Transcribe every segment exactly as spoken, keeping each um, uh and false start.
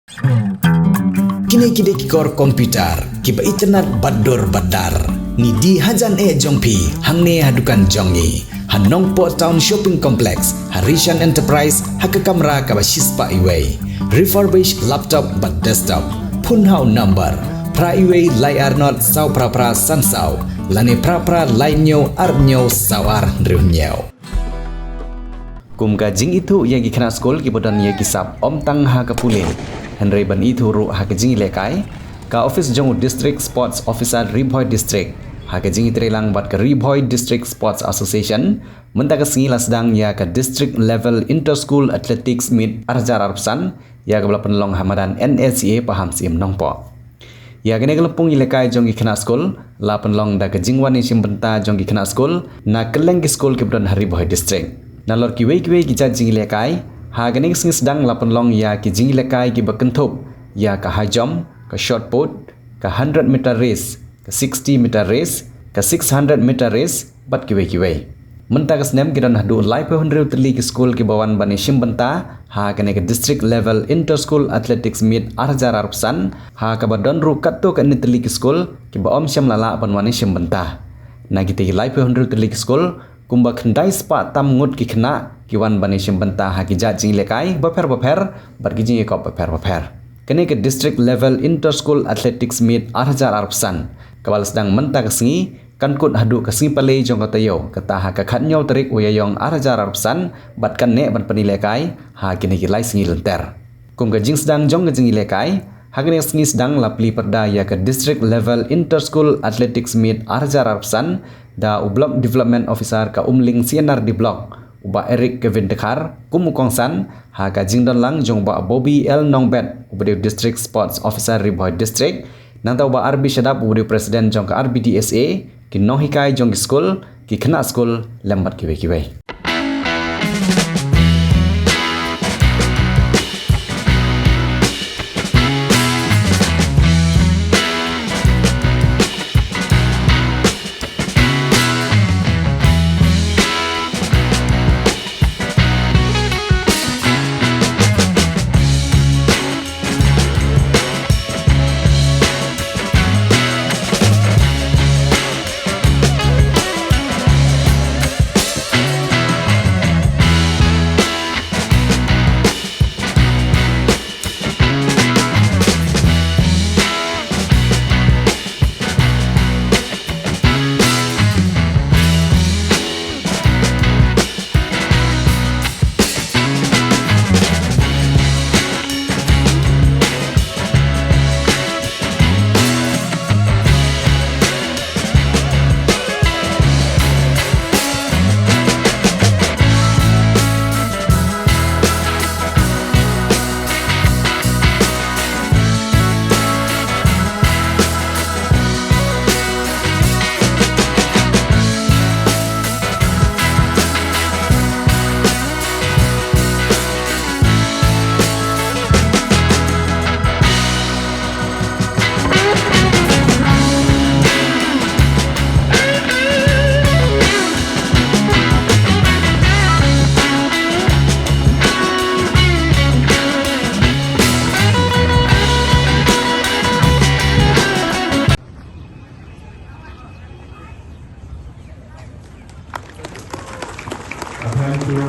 Kine ki dei ki kor computer kiba itynnad bad dur bad dar. Ngi die hajan eh jong phi hangne ha dukan jong ngi ha Nongpoh Town Shopping Complex, ha Rishan Enterprise, ha ka kamra kaba shispah iwei. Refurbished laptop bad desktop. Phone ha u number phra iwei lai ar not saw phra phra san saw, lane phra phra lai hynñiew ar hynñiew saw ar hynriew hynñiew. Kum ka jingithuh ïa ki khynnah skul kiba don ïa ki sap ym tang ha ka pule, hynrei ban ithuh ruh ha ka jingïalehkai, ka office jong u District Sports Officer Ri Bhoi District, ha ka jingïatreilang bad ka Ri Bhoi District Sports Association, mynta ka sngi la sdang ïa ka District Level Inter School Athletics Meet ar hajar arphew san, ïa kaba la pynlong ha madan N A C A Pahamsyiem Nongpoh. Ïa kane ka lympung ïalehkai jong ki khynnah skul la pynlong da ka jingwan ïashim bynta jong ki khynnah skul na kylleng ki skul kiba don ha Ri Bhoi District. Nalor kiwei kiwei ki jait jingïalehkai, ha kane ka sngi sdang la pynlong ïa ki jingïalehkai kiba kynthup ïa ka high jump, ka shot put, ka hundred meter race, ka sixty meter race, ka six hundred meter race, bad kiwei kiwei. Mynta ka snem ki don haduh laiphew hynriew tylli ki skul kiba wan ban ïashim bynta ha kane ka District Level Inter School Athletics Meet ar hajar arphew san, ha kaba don ruh katto katne tylli ki skul kiba ym shym la lah ban wan ïashim bynta. Na kita ki laiphew hynriew tylli ki skul, kumba khyndai spah tam ngut ki khynnah ki wan ban ïashim bynta ha ki jait jingïalehkai bapher bapher bad ki jingïakop bapher bapher. Kane ka District Level Inter School Athletics Meet ar hajar arphew san, kaba la sdang mynta ka sngi, kan kut haduh ka sngi Palei jong ka taïew, kata ha ka khathynñiew tarik u Ïaïong ar hajar arphew san, bad kan neh ban pynïalehkai ha kine ki lai sngi lynter. Kum ka jingsdang jong ka jingïalehkai, ha kane ka sngi sdang la plie pyrda ïa ka District Level Inter School Athletics Meet ar hajar arphew san da u Block Development Officer ka Umling C and R D Block, u Bah Eric Kevin Dkhar, kum u kongsan, ha ka jingdon lang jong u Bah Bobby L Nongbet, uba dei u District Sports Officer Ri Bhoi District, nangta u Bah R B Shadap, uba dei u President jong ka R B D S A, ki nonghikai jong ki skul, ki khynnah skul, lem bad kiwei kiwei. Thank you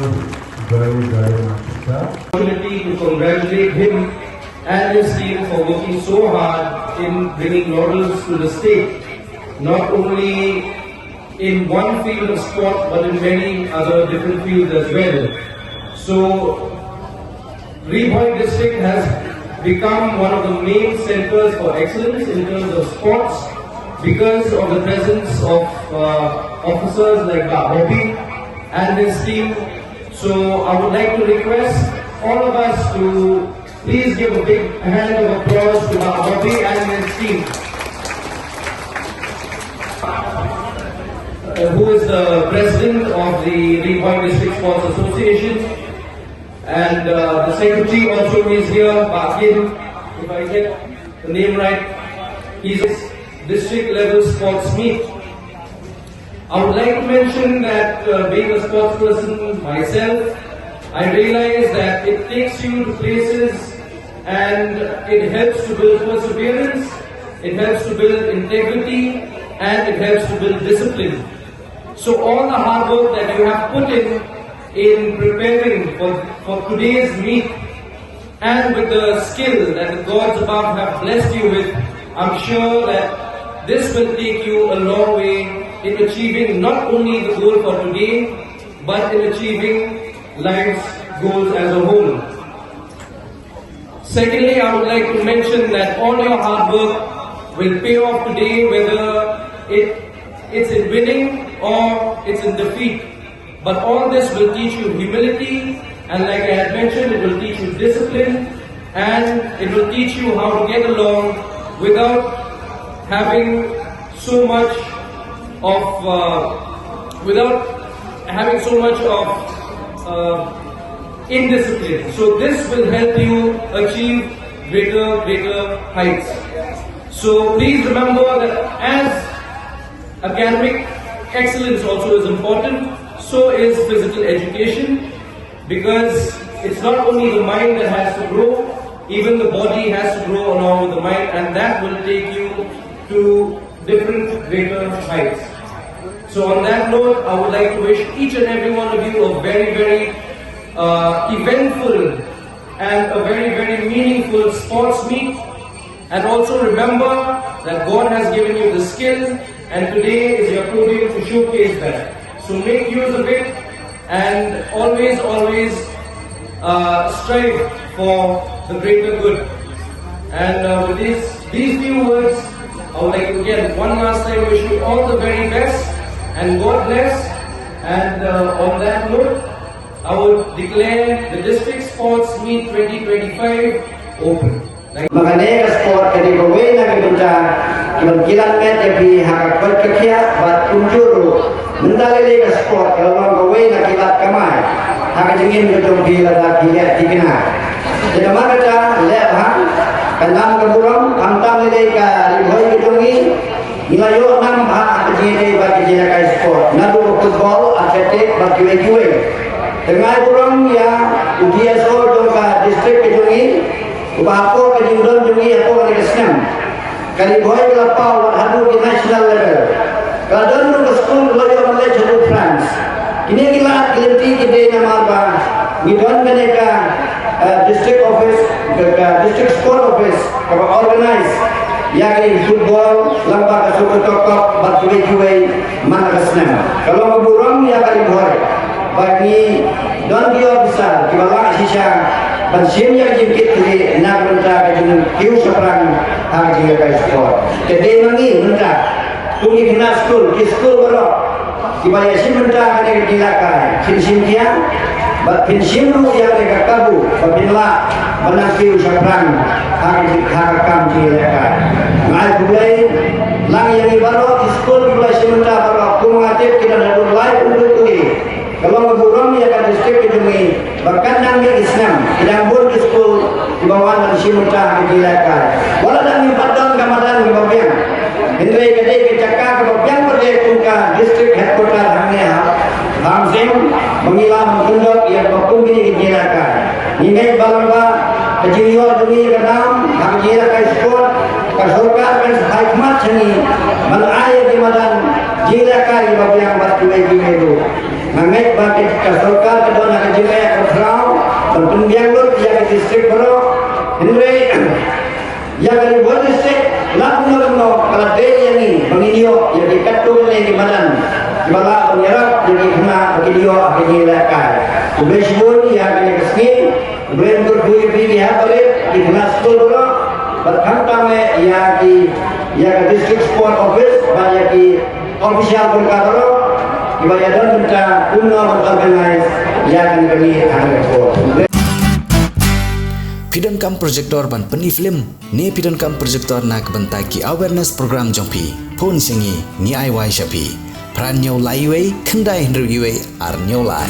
very, very much, sir. Opportunity to congratulate him and his team for working so hard in bringing laurels to the state, not only in one field of sport, but in many other different fields as well. So, Ri Bhoi district has become one of the main centers for excellence in terms of sports because of the presence of uh, officers like Bah Bobby and his team. So I would like to request all of us to please give a big hand of applause to Bah Bobby and his team, uh, who is the president of the Ri Bhoi District Sports Association. And uh, the secretary also is here, Bah Kim, if I get the name right. He's district level sports meet. I would like to mention that uh, being a sports person myself, I realize that it takes you to places And it helps to build perseverance, it helps to build integrity, and it helps to build discipline. So all the hard work that you have put in in preparing for, for today's meet, and with the skill that the gods above have blessed you with, I'm sure that this will take you a long way in achieving not only the goal for today, but in achieving life's goals as a whole. Secondly, I would like to mention that all your hard work will pay off today, whether it, it's in winning or it's in defeat. But all this will teach you humility, and like I had mentioned, it will teach you discipline, and it will teach you how to get along without having so much of, uh, without having so much of uh, indiscipline. So this will help you achieve greater, greater heights. So please remember that as academic excellence also is important, so is physical education, because it's not only the mind that has to grow, even the body has to grow along with the mind, and that will take you to different greater heights. So on that note, I would like to wish each and every one of you a very, very uh, eventful and a very, very meaningful sports meet. And also remember that God has given you the skill, and today is your podium to showcase that. So make use of it, and always, always uh, strive for the greater good. And uh, with these, these few words, I would like to again, one last time, wish you all the very best and God bless. And uh, on that note, I would declare the District Sports Meet twenty twenty-five open. Thank you. Ma kane ka sport ka dei kawei na ki bynta kiban kilat met ïa phi ha ka koit ka khiah bad kumjuh ruh mynta lei lei ka sport ka la long kawei na ki lad kamai ha ka jingim ka jong phi lada phi leh thikna. Te namar kata leh bha, ka nam ka burom, khamtam lei lei ka Ri Bhoi ka jong ngi. Ngi la ïoh nam ha ka jingïadei bad ka jingïalehkai sport, naduh ka football, athletic bad kiwei kiwei. Te nga ai burom ïa u D S O jong ka district ka jong ngi uba hapoh ka jingdon jong ngi hapoh kane ka snem. Ka Ri Bhoi ka la paw wat haduh ki national level. Ka la don ruh ka skul ka la ïoh ban leit haduh France. Kine ki lad ki lynti ki dei namar ba ngi don kane ka, eh, district office, ka, ka district sport office kaba organize ïa ka football lyngba ka Super Cup bad kiwei kiwei man la ka snem. Ka long ka burom ïa ka Ri Bhoi ba ngi don ki officer kiba lah shisha ban shim ïa ka jingkit khlieh na ka bynta ka jingkiew shaphrang ha ka jingïalehkai sport. Te dei ma ngi mynta kum ki khynnah skul, ki skul baroh kiba ïashim bynta ha kane ka jingïalehkai, phin shim khia bad phin shim ruh ïa kane ka kabu ba phin lah ban nang kiew shaphrang ha ka jing, ha ka kam jingïalehkai. Nga ai khublei lang ïa ngi baroh ki skul kiba la shim bynta baroh, kum nga tip ki don haduh lai phew hynriew tylli. Ka long ka burom ïa ka district ka jong ngi ba katba nang miet ki snem ki dang bun ki skul kiba wan ban shim bynta ha ka jingïalehkai. Wat la dang ngim pat don ka madan kaba biang, hynrei ka dei ka jaka kaba biang pat kum ka district headquarter hangne ha Mawsynram ba ngi lah ban pyndep ïa kaba kum kine ki jingïalehkai. Ngi ngeit ba lyngba ka jingïoh jong ngi ka nam ha ka jingïalehkai sport, ka sorkar kan sa phai khmat sha ngi ban ai ïa ki madan jingïalehkai ba biang bad kiwei kiwei ruh. Nga ngeit ba ka sorkar ka don ha ka jingeh ka khraw ban pynbiang lut ïa ka district baroh. Hynrei ïa ka Ri Bhoi District la kumno kumno ka la dei ïa ngi ba ngin ïoh ïa ki katto katne ki madan kiba lah ban ïarap ïa ki khynnah ba kin ïoh ha ka jingïalehkai. Khublei shibun ïa kane ka sngi. Khublei kyrkhu ïa phi ki hep barit, ki khynnah skul baroh bad khamtam eh ïa ki, ïa ka District Sport Office bad ïa ki official jong ka baroh kiba ïadon bynta kumno ban organize ïa kane ka meet ha kane ka por. Phi donkam projector ban pyni film ne phi donkam projector na ka bynta ki awareness program jong phi? Phone sha ngi, ngi ai wai sha phi. Phra hynñiew lai wei, khyndai hynriew wei, ar hynñiew lai.